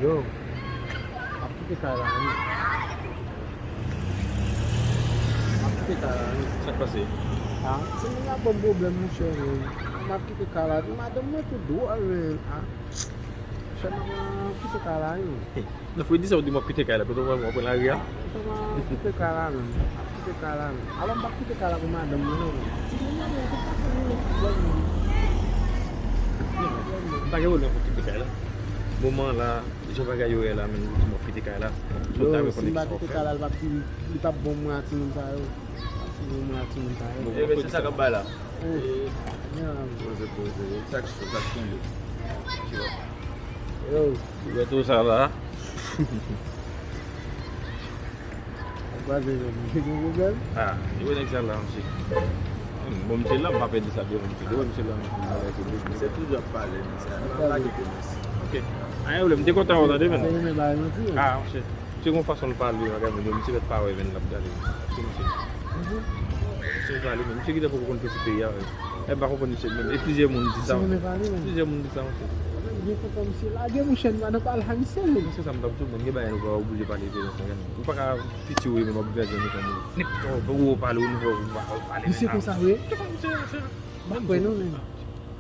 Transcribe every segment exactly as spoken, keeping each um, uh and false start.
Yo, m ap kite kay la, wi. M ap kite kay la, wi. Sa k pase? Ah, timoun nan ban m pwoblèm, monchè, men. M ap kite kay la. Madanm mwen tou dwòl, men. Ah, monchè, m ap kite kay la, wi. Nan fredi sa, ou di m ap kite kay la, kote w pral, w ap pran lari a? Kòman ou kite kay la menm? Ou kite kay la menm? Alò m p ap kite kay la pou madanm mwen non menm. Ti moun nan menm, se pa pou mwen, pwoblèm mwen. M pa gen pwoblèm pou kite kay la. Moman la, jan bagay yo ye la menm, ou di m ap kite kay la. Yo, si m pa kite kay la, li p ap, li p ap bon mwen a timoun sa yo. Li p ap bon mwen a timoun sa yo. Bon, eh, men se sa k ap bay la. Eh, poze, poze. Sa k cho, sa k tonbe. Yo. Ou wè tou sa la. Ou pa vle menm, li gen pwoblèm? Ah, li wè nèg sa la, mesye. Bon, mesye la, m pa pèdi sa devan mesye. Devan mesye la, m pa pèdi. Misye toujou ap pale, mesye. L ap pale. Ok. Anyen pwoblèm, m te kontan wè w tande, men. Se renmen bay manti, wi. Ah, mesye. Misye gon fason l pale, bagay moun yo, misye mèt pa wè, men l ap gade. Mesye, mesye. Misye pale, men misye gentan poko konn piti peyi a, wi. E m pa konprann misye menm. E plizyè moun di sa. Misye renmen pale, men. Plizyè moun di sa, mesye. Mwen byen kontan misye lage mouchè nou pa nan pale ayisyen, men. Se sa m t ap di w, men gen bagay nou pa oblije pale peyi a, men. Ou pa ka piti w menm ap gade nou kòm ou. Nenpòt ou pale ou nou fè ou pa pale. Misye konsa vre? Tout fwa misye, misye. M pa kwè non, men.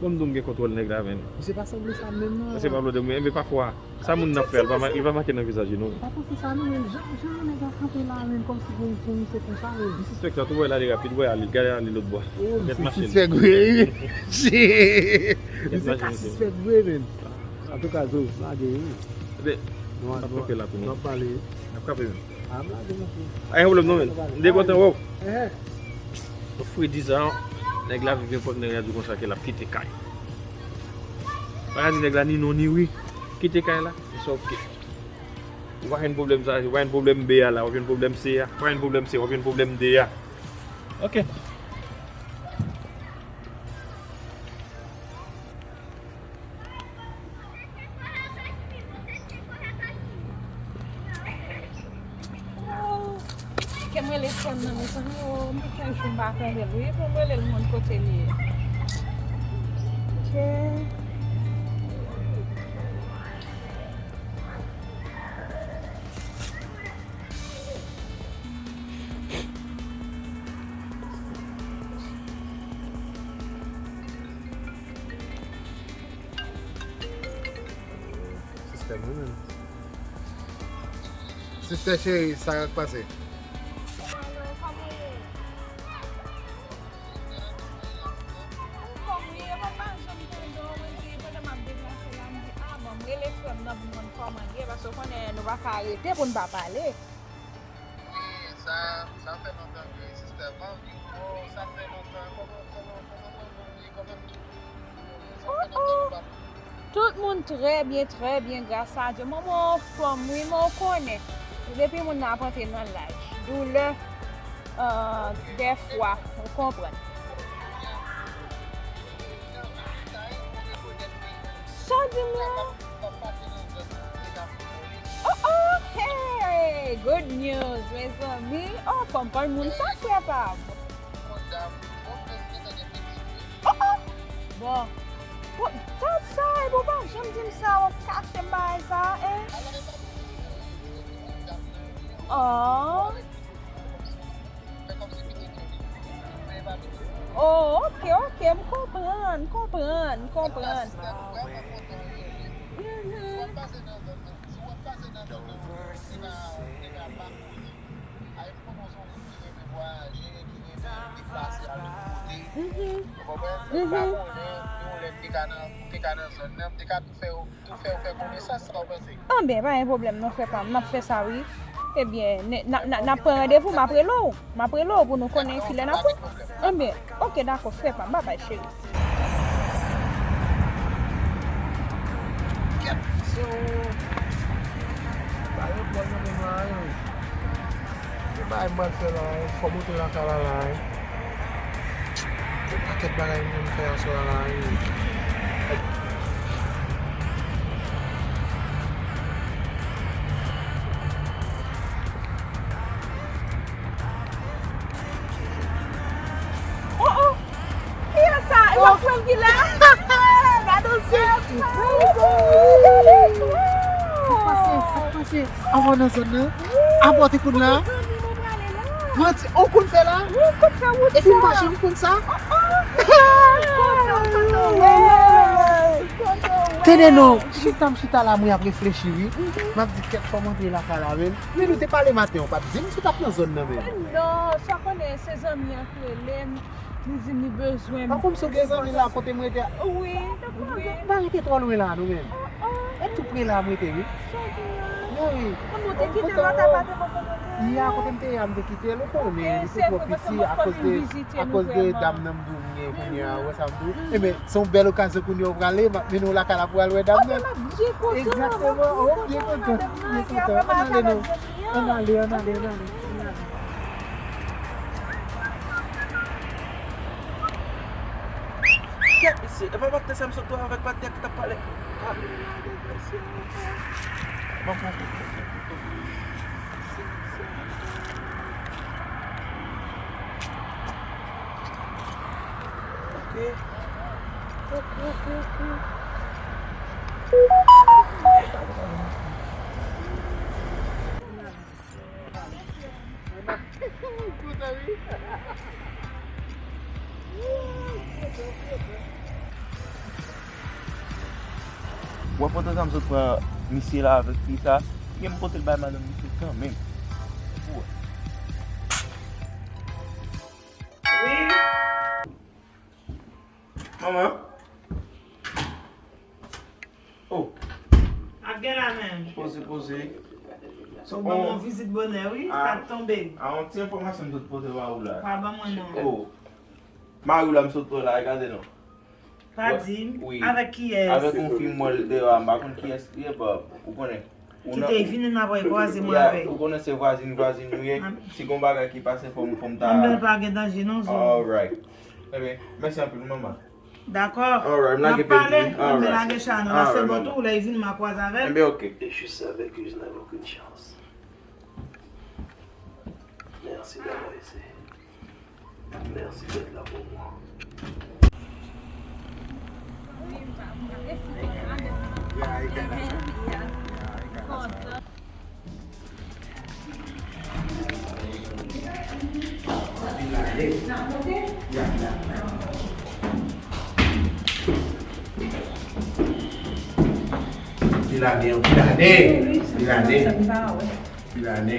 Bon, m di w m gen kontwòl nèg la, men. Misye pa sanble sa menm non. Misye pa vle di m, men pafwa. Sa moun nan ap fè a, li pa ma-, li pa make nan vizaj li, non. Pa panse sa, non, men jan, jan yon nèg ap kanpe la, men kòmsi pou, pou misye konsa, men. Li sispèk sa, tou wè l ale rapid, wè, ale, gade ale lòt bò. Oh, misye sispèk vre, wi. Misye ka sispèk vre, men. Antouka, Zo, lage, wi. Ebe, n ap kanpe la pou nou. N ap pale. N ap kanpe, men. Ah, m lage, monchè. A, gen pwoblèm, non, men. M te kontan wè w. Fredi sa, nèg la viv yon pòt nan radyo konsa ke l ap kite kay. Pa ka di nèg la ni non ni wi. Kite kay la, it's ok. Ou pa jwenn pwoblèm sa, ou pa jwenn pwoblèm B a la, w ap jwenn pwoblèm C a. Ou pa jwenn pwoblèm C, w ap jwenn pwoblèm D a. Ok. Ke m rele frè m nan, mezanmi, o, m gen kèk jou m pa tande l, wi, pou m rele l, m konn kote l ye. Ok. Sistè m wi menm. Sistè cheri, sa k ap pase? Anfòm wi, e pa m pa janm tande w, epi pandan m ap deplase la, m di, a bon, m rele frè m nan pou m konn kòman l ye, paske w konnen nou pa ka rete pou n pa pale. Wi, sa, sa fè lontan vre, sistè. Kòman w ye? Bon, sa fè lontan. Kòman, kòman, kòman manman w ye? Kòman tout moun ye? Sa fè lontan nou pa. Tout moun trè byen, trè byen, gras a Dye. Manman w anfòm, wi, men w konnen, depi moun nan ap antre nan laj, doulè, euh, dèfwa, ou konprann. Sa w di m la? Oh, oh, hey, good news, mezanmi. Oh, fanm, fanm moun sa, frè pa m. Oh, oh. Bon. Pou, dat sa, epi w pa janm di m sa, w ap kache m bagay sa, en? Oh. Oh, ok, ok, m konprann, m konprann, m konprann. Mhm. Mhm. Mhm. Anben, pa gen pwoblèm non, frè pa m. N ap fè sa, wi. Ebyen, n, n, n, n ap pran randevou, m ap rele w. M ap rele w pou nou konnen kilè n ap wè. Anben, ok, dakò, frè pa m. Babay, cheri. Kèt, so, pa gen pwoblèm nan menm la, wi. Gen bagay m pral fè la, wi. Fò m monte lakay la, la, wi. Gen pakèt bagay m gen pou m fè aswè a la, wi. Oh, oh! Kiyès sa? E pa frè m ki la? Gade w se. Sa k pase? Sa k pase? Avan nan zòn nan? Avan te konn la? Manti, ou konn fè la? Epi m pa janm konn sa? Tande non, chita m chita la, mwen ap reflechi wi. M ap di kèt fò m antre lakay la menm. Men nou te pale maten, ou pa t di m si w t ap nan zòn nan menm. Non, sa konnen se zanmi an k rele m. Li di m li bezwen m. An kòm si w gen zanmi la kote m rete a. Wi, wi. M pa rete twò lwen la non menm. E tou pre la m rete wi. Wi. Kòm ou te kite lòt apartman kote w te ye a? Ya, kote m te ye a m te kite l, ou konnen li te twò piti akoz de, akoz de dam nan m di w m gen kounye a, ou wè sa m di w? Enben, se yon bèl okazyon kounye a ou prale, m ap mennen w lakay la pou w al wè dam nan. Egzakteman, oh, byen kontan, byen kontan. Ann ale non. Ann ale, ann ale, ann ale, ann ale. Kèt mesye, e pa patnè sa m sot wè avèk patnè ki t ap pale. Ah, mwen pran kout. Ok. Wè foto sa m sot pran misye la avèk fi sa, gen m pote l bay madanm misye kanmenm. Ou wè. Wi. Manman. Oh. Ap gen la menm. Poze, poze. Ou ban mwen yon vizit bonè wi, sa t tonbe. A, yon ti enfòmasyon m sot pote ba ou la. Pa ban mwen non. Oh. Mari w la m sot wè la, gade non. Pa di m. Wi. Avèk kiyès? Avèk yon fi m wè l deyò a, m pa konn kiyès li ye, but ou konnen. Kite l vini n ap kwaze mwen avè l. Ou konnen se vwazin, vwazin nou ye. Si gon bagay ki pase fò m, fò m ta. Anben pa gen danje non, zo. Alright. Ebyen, mèsi anpil, manman. Dakò. Alright, m lage pye m. N ap pale, mwen lage chay nan la, se bon tou, lè l vini m a kwaze avè l. Ebyen, ok. Et je savais que je n'avais aucune chance. Merci d'avoir essayé. Merci d'être là pour moi. Anpil ane, anpil ane, anpil ane. Anpil ane.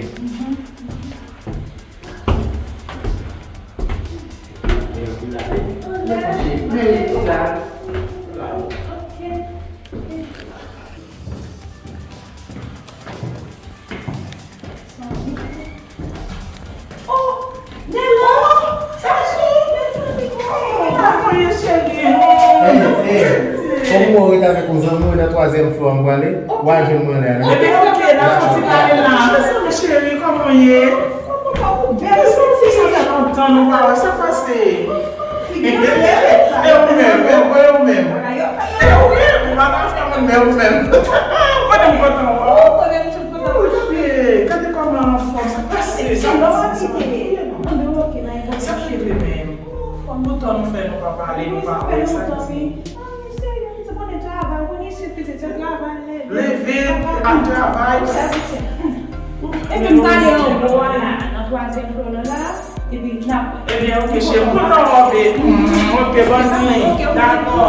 Hey, hey, kòm mwen ret avèk yon zanmi w nan twazyèm flò a m prale, w al jwenn mwen anlè a. Ebyen, ok, n ap fè yon ti pale la. Mezanmi, cheri, kòman w ye? Mezanmi, fi sa fè lontan nou pa wè, sa k pase? E ou menm, e ou menm. E ou menm, ou pa nan fè moun, men ou menm. Ou konnen m kontan wè w. Gade kòman anfòm, sa k pase? Sa k pase? Sa k rive menm? Lontan nou fè nou pa pale, nou pa wè, sa k di? Leve, al travay. Epi m t ale anwo a la, nan twazyèm flò nan la, epi n ap. Ebyen, ok, cheri, m kontan wè w, baby. Mm, ok, bòn nwi. Dakò.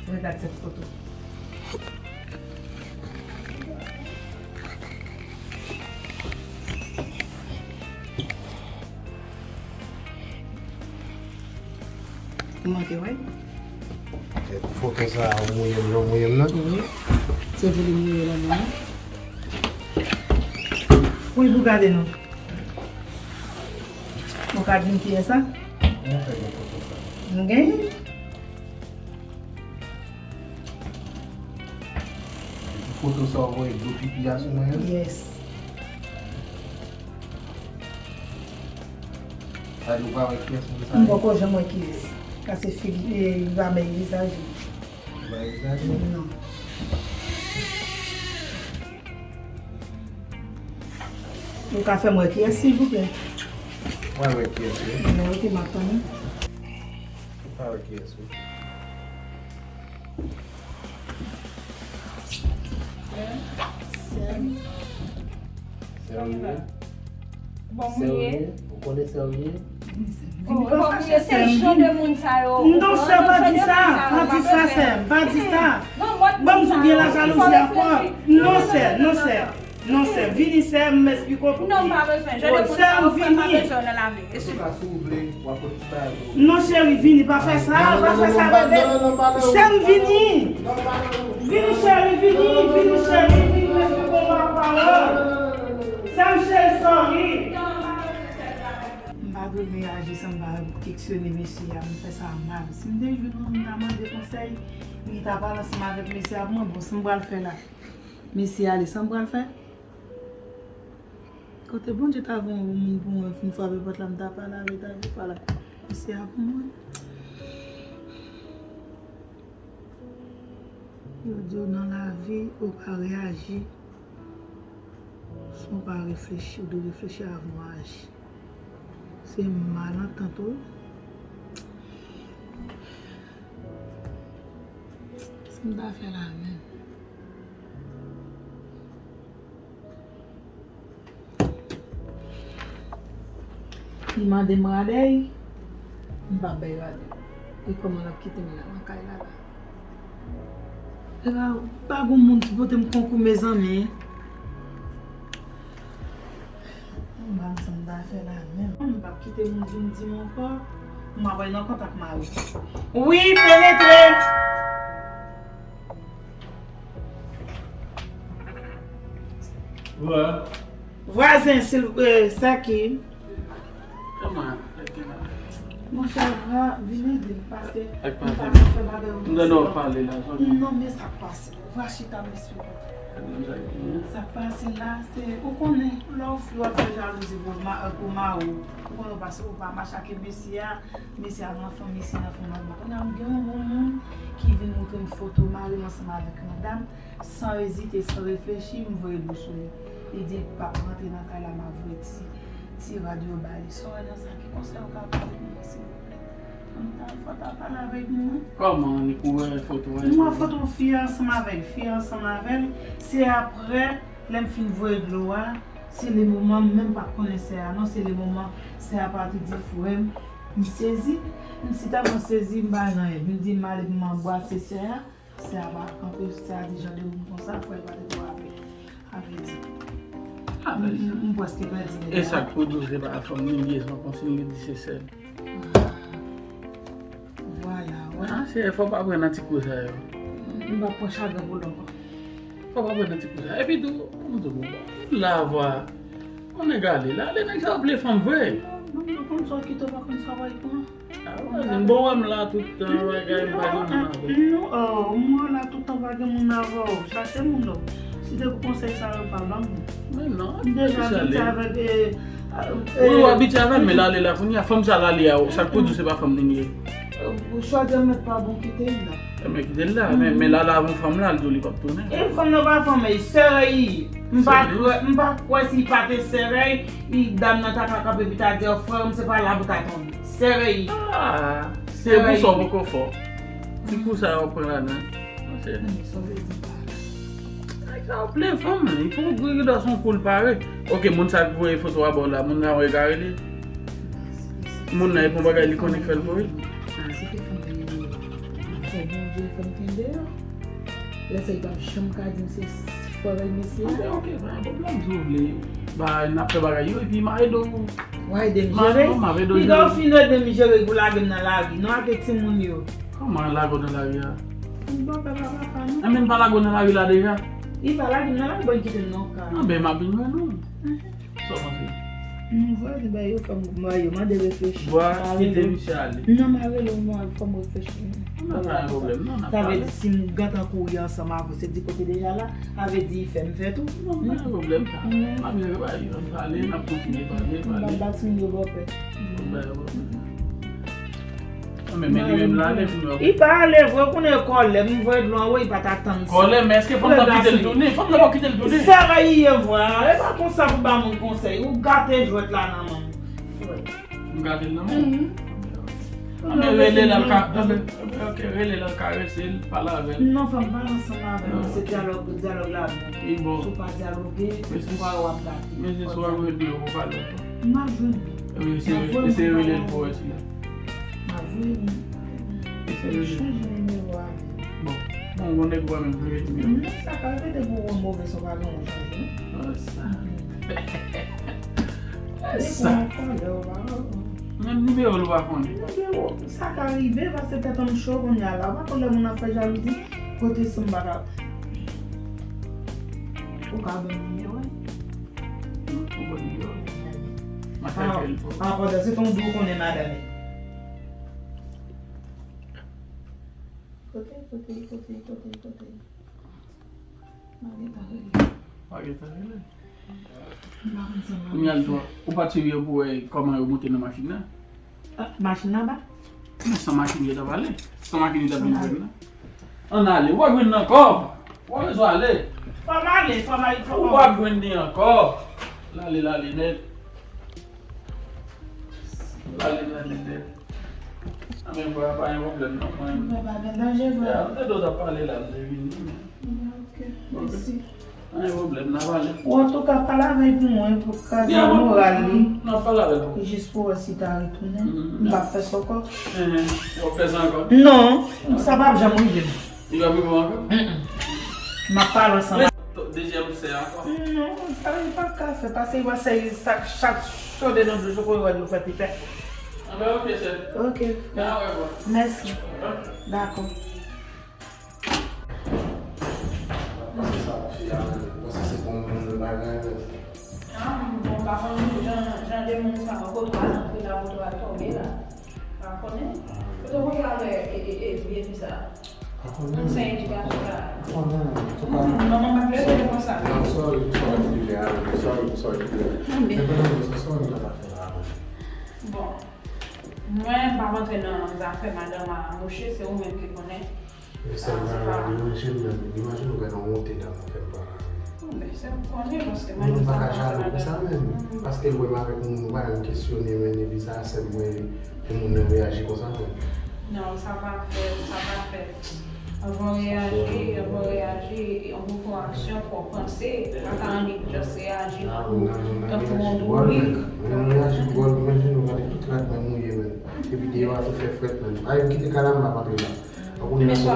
Regarde cette photo. Ou manke wè? Foto sa a, ou mouye m jan w mouye m nan? Wi. Se pou li mouye lanmou an. Wi, pou gade non. Ou ka di m kiyès sa? Mwen fè gen foto sa. M genyen. Foto sa w voye dlo pipi a sou mwen an? Yes. Ou pa wè kiyès moun sa ye? M poko janm wè kiyès. Kase figi, e, li pa bay vizaj li. Li pa bay vizaj li? Non. Ou ka fè m wè kiyès, silvouplè? Mwen wè kiyès, wi. Mwen rete m ap tann. Ou pa wè kiyès, wi. Sè m. Sè m, wi. Bon, moun ye. Ou konnen sa w ye? Vini, sè m. Vini, pa fache, sè m, vini. Non, sè, pa di sa. Pa di sa, sè m. Pa di sa. Bon, m di w gen lajalouzi ankò. Non, sè, non, sè. Non, sè, vini, sè, m esplike w pou ki. Non, m pa bezwen. Sè m, vini. Antouka, si w vle, w ap fè ti bagay pou ou. Non, cheri, vini, pa fè sa, pa fè sa, bebe. Sè m, vini. Vini, cheri, vini, vini, cheri, vini, m esplike w pawòl. Sè m, cheri, sorry. M pa dwe reyaji san m pa keksyone mesye a, m fè sa mal. Si m te jwenn moun, m ta mande konsèy, li ta pale ansanm avèk mesye a pou mwen, bon, sa m pral fè la. Mesye ale, sa m pral fè? Kote Bondye ta voye yon moun pou mwen, fin frape pòt la, m ta pale avè l, ta vin pale ak mesye a pou mwen. Yo di w nan lavi, ou pa reyaji san w pa reflechi, ou dwe reflechi avan w aji. Se mal antant wi. Sa m ta fè la menm? Li mande m radèy, m p ap bay radèy. E kòman l ap kite m la nan kay la la? E pa, pa gon moun ki pote m konkou, mezanmi. M pa konn sa m ta fè la menm. M p ap kite moun vin di m ankò. M ap al nan kontak mari. Wi, penetre! Vwazen, silvouplè, sa ki? Kòman? Monchè, vini ede m, paske m pa ka fè bagay yo. M tande w ap pale la, sa w gen? Non, men sa k pase. Va chita, m esplike w. Sa k pase la, se, ou konnen, lè w fi w ap fè jalouzi pou ma-, pou mari w, ou konnen w pa, ou pa mache ak mesye a, mesye a nan fanm isi, nan fanm la. Kounye a, m gen yon moun ki vin montre m foto mari m ansanm avèk yon dam, san ezite, san reflechi, m voye dlo sou li. Li di l p ap rantre nan kay la, m ap voye ti, ti rad yo ba li. Sa w wè nan sa, ki konsèy ou ka ba m, silvouplè? Ann ta, fò ta pale avèk nou. Kòman li kouvè foto a? M wè foto fi a ansanm avè l, fi a ansanm avè l. Se aprè, lè m fin voye dlo a, se le moman, m menm pa konnen sè a non, se le moman sè a pati di frè m, m sezi. M si tèlman sezi, m pa nan anyen. M di m ale pou m anbrase sè a. Sè a pa kanpe, sè a di jan de moun konsa, fò l pa te twò avè, avè di. Ah, m, m, m prèske pèdi nèg la. E sa k pou di w se pa fanm li ye, se yon konsiy li di se sè l. Ah. Vwala, wè. Ah, se fò w pa pran nan ti kou sa yo. M pa pran chagren pou l ankò. Fò w pa pran nan ti kou sa. Epi tou, m di w bon, bon, la vwa. Yon nèg ale la, le nèg sa ap vle fanm vre. Non, non, konn sa w kite, w pa konn sa w pral pran. Ah, wè, m bon, wè m la tout tan, bagay, m pa gen moun avè m. Non, oh, m wè w la tout tan, pa gen moun avè w. Chache moun, non. Si te pou konsèy sa yo, pa ban m. Men non, m deja abitye avèk, eh, eh, wi, w abitye avè l, men l ale la kounye a, fanm sa l ale a, sa k pou di w se pa fanm li ye? Eh, chwazi mèt pa bon, kite l la. Ebyen, kite l la, men, men l ale avè yon fanm la, l di w li p ap tounen. E fanm nan pa fanm, e sè l ye. M pa kwè, m pa kwè si pa te sè l, li, dam nan ta ka kanpe epi ta di, "Oh, frè m, se pa la pou ta tonbe." Sè l ye. Ah, se pou sa w poko fò. Ti kou sa yo pran ladan. Monchè. Nèg sa yo plen fanm, li poko gri dwa se yon kou l pare. Ok, moun sa k voye foto a ba w la, moun sa yon egare li. Moun nan e pon bagay li konnen k fè l voye. Ah, se te fanm nan, fò Bondye fè m kenbe yo. Lè sa, li p ap janm ka di m se frè l mesye a. Ok, ok, pa gen pwoblèm, si w vle. Ba, n ap fè bagay yo, epi m a ede w. W a ede m jere. M a ede w jere. Piga w fin ede m jere pou lage m nan lari. Non, ak timoun yo. Kòman lage w nan lari a? Bòpè pa papa nou. Enben, m pa lage w nan lari la deja? Li pa lage m nan lari, bon, li kite m nan kay. Enben, m ap vin jwenn ou. Sa w panse? M vle di bagay yo fè m, yo mande reflechi. Vwa, kite misye ale. Non, m a rele w, non, fò m reflechi. Non, pa gen pwoblèm, non, n ap pale. Sa vle di, si m gentan kouri ansanm avè w, se di kote deja la, sa vle di, fè m fè tou. Non, pa gen pwoblèm, sa. M ap vin repayi, n ap pale, n ap kontinye pale, pale. M ap bat moun yo bòpè. Men, men li menm la, ale pou nou. Li pa ale vre, ou konnen kòlè, m voye dlo anwo, li pa t atann sa. Kòlè, men èske fanm nan kite l tounen? Fanm nan pa kite l tounen. Sa va, li ye vre, e pa konsa pou ba moun konsèy, ou gate jwèt la nan men m. M gate l nan men w? Mhm. Anben, rele l al ka, anben, ok, rele l al karese l, pale avè l. Non, fanm, pale ansanm avè l, se dyalòg, dyalòg la bon. Li bon. Si w pa dyaloge, ou pa wè w ap gate. Men se swa rele w, ou pale. M ap jwenn li. Wi, eseye rele l pou wè si la. M ap voye li. Eseye rele l. Chanje nimewo a. Bon, bon, bon, nèg ou pa menm vle nimewo. Non, sa ka rive depi w konn move son pa gen yon chanje, non? Ah, sa. Depi w an kòlè, ou pa konn. Menm nimewo l ou pa konnen. Nimewo, sa ka rive, paske tèt an m cho kounye a la. Ou pa konn lè moun ap fè jalouzi, kote si m pa ka. Ou ka ban m nimewo a? Ou ban m nimewo a? M ap fè l pou ou. Ah, pandan se tan ou di w konnen madanm li. Kote, kote, kote, kote, kote? M a gentan rele. M a gentan rele. M pa konn sa m ap fè. Kounye a l di w, ou pa t serye pou wè kòman yo monte nan machin nan? Ah, machin nan ba? Men san machin yo t ap ale. San machin yo t ap vin jwenn nan. Ann ale, w ap jwenn nan ankò. W ap bezwen ale. Fò m ale, fò m ale, fò m ale. Ou p ap jwenn li ankò. L ale, l ale nèt. L ale, l ale nèt. Anben, vwala, pa gen pwoblèm, non, mwen. Mwen pa gen danje, vre. Ya, m te di w t ap pale la, m te vini, men. Ok, mèsi. Pa gen pwoblèm, n a pale. Ou antouka, pale avè l pou mwen, pou kraze moral li. N a pale avè l pou ou. Jis pou wè si l ta retounen. M p ap fè sa ankò. Ou p ap fè sa ankò? Non, sa p ap janm rive m. Li p ap rive w ankò? Mm, mm. M ap pale ansanm. Dezyèm sè ankò? Non, sa li pa ka fè. Pase li wè sè sa chak chode nan dlo, joko yo wè dlo fè pipè. Anben, ok, sè. Ok, frè. Mèsi. Dakò. Mwen se sa, fi a, mwen se se bon moun bagay, mwen. Ah, bon, pa konn jan, jan de moun sa, kote w al antre la, kote w al tonbe la. Pa konnen. Kote w kote avè, e, e, e, vye fi sa? Pa konnen. Moun sen edikasyon la. Pa konnen, antouka. Manman pa t leve l konsa. Non, sorry pou sa w te fè a, sorry pou sa w te fè a. Men pa nan sa, sorry, m pa ta fè la. Bon. Mwen, m p ap antre nan zafè madanm a mouche, se ou menm ki konnen. Men sa pa deranje m menm. Imajine w gade yon wonte dam nan fè m pale avè l. Bon, men se ou konnen, paske mwen menm m pa ka jalou konsa menm. Paske l wè m avèk moun, ou pa janm kesyone, men epi sa, sè m wè pou moun nan reyaji konsa menm. Non, sa pa fèt, sa pa fèt. Anvan w reyaji, anvan w reyaji, anvan w fè yon aksyon, fò w panse. Ou pa ka annik just reyaji tankou, tankou yon bourik. Mwen reyaji dwòl, imajine w gade tout rad mwen mouye menm. Epi deyò a tou fè frèt menm. A, yo kite kay la, m p ap antre la. Ou konnen sa.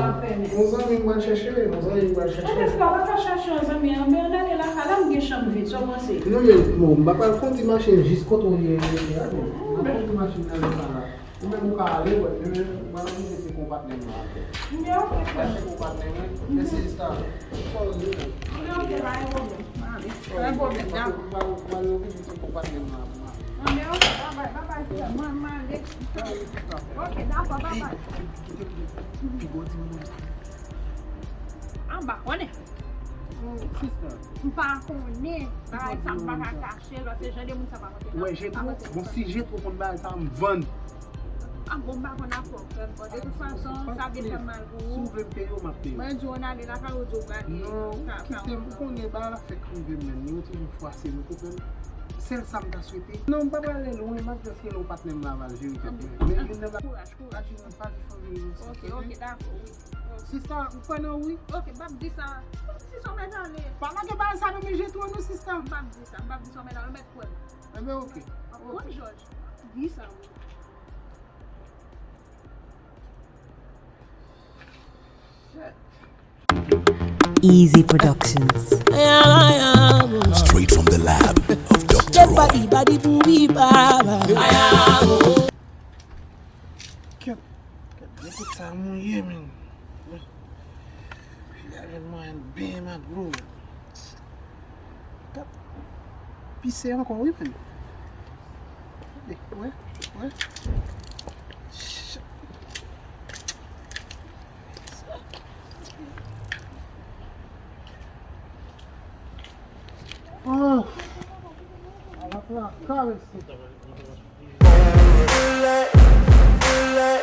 Yon zanmi m pral chèche, yon zanmi m pral chèche. Anben, frè, pa ka chache yon zanmi, anben, ann ale lakay la, m gen chanm vid, sa w panse? Non, men, bon, m pa pral kondi machin jis kote w ye, ye, ye a, non. M ap kondi machin nan lakay la. Ou menm ou ka ale, wè, men, men, m pral oblije te kon patnè m la. Anben, ok, frè. Chache kon patnè mwen, men se sa. Sorry. Anben, ok, pa gen pwoblèm. Pa gen pwoblèm, dakò. M pral, m pral oblije te kon patnè m la. Anben, ok, babay, babay, frè. Mwen, m ale. Ok, dakò, babay. Kite m pi bò di moun. A, m pa konnen. M pa konnen. Bagay sa, m pa ka kache l, paske jan de moun sa pa monte nan, pa monte nan. Wè, Jetwo, bon, si Jetwo konn bagay sa, m vann. A, bon, m pa konn afè w, frè m. Bon, de tout fason, sa vin fè m mal pou ou. Si w vle m peye w, m ap peye w. Mwen di w ann ale lakay ou, di w prale. Non, kite m, ou konnen bagay la fèk rive m menm. Yo toujou fwase m, ou konprann? Sèl sa m ta swete. Non, m pa prale lwen, m ap jis rele yon patnè m la, m al jere tèt mwen. Men moun nan la. Kouraj, kouraj. Pa di fanmi m. Ok, ok, dakò, wi. Sista, ou kwè nan wi? Ok, m p ap di sa. M p ap di sa, mèt ale. Pa lage bagay sa nan men Jetwo, non, sista. M p ap di sa, m p ap di sa, mèt ale, mèt kwè m. Enben, ok. Bon, Jòj, m p ap di sa, wi. Easy Productions. Straight from the lab of Doctor Roy. Kèt, kèt, men kout sa mouye, men. Gade mwen byen maglo. Pise ankò, wi, men. Gade, wè, wè. Oh! Ala plaka, mesye. Lè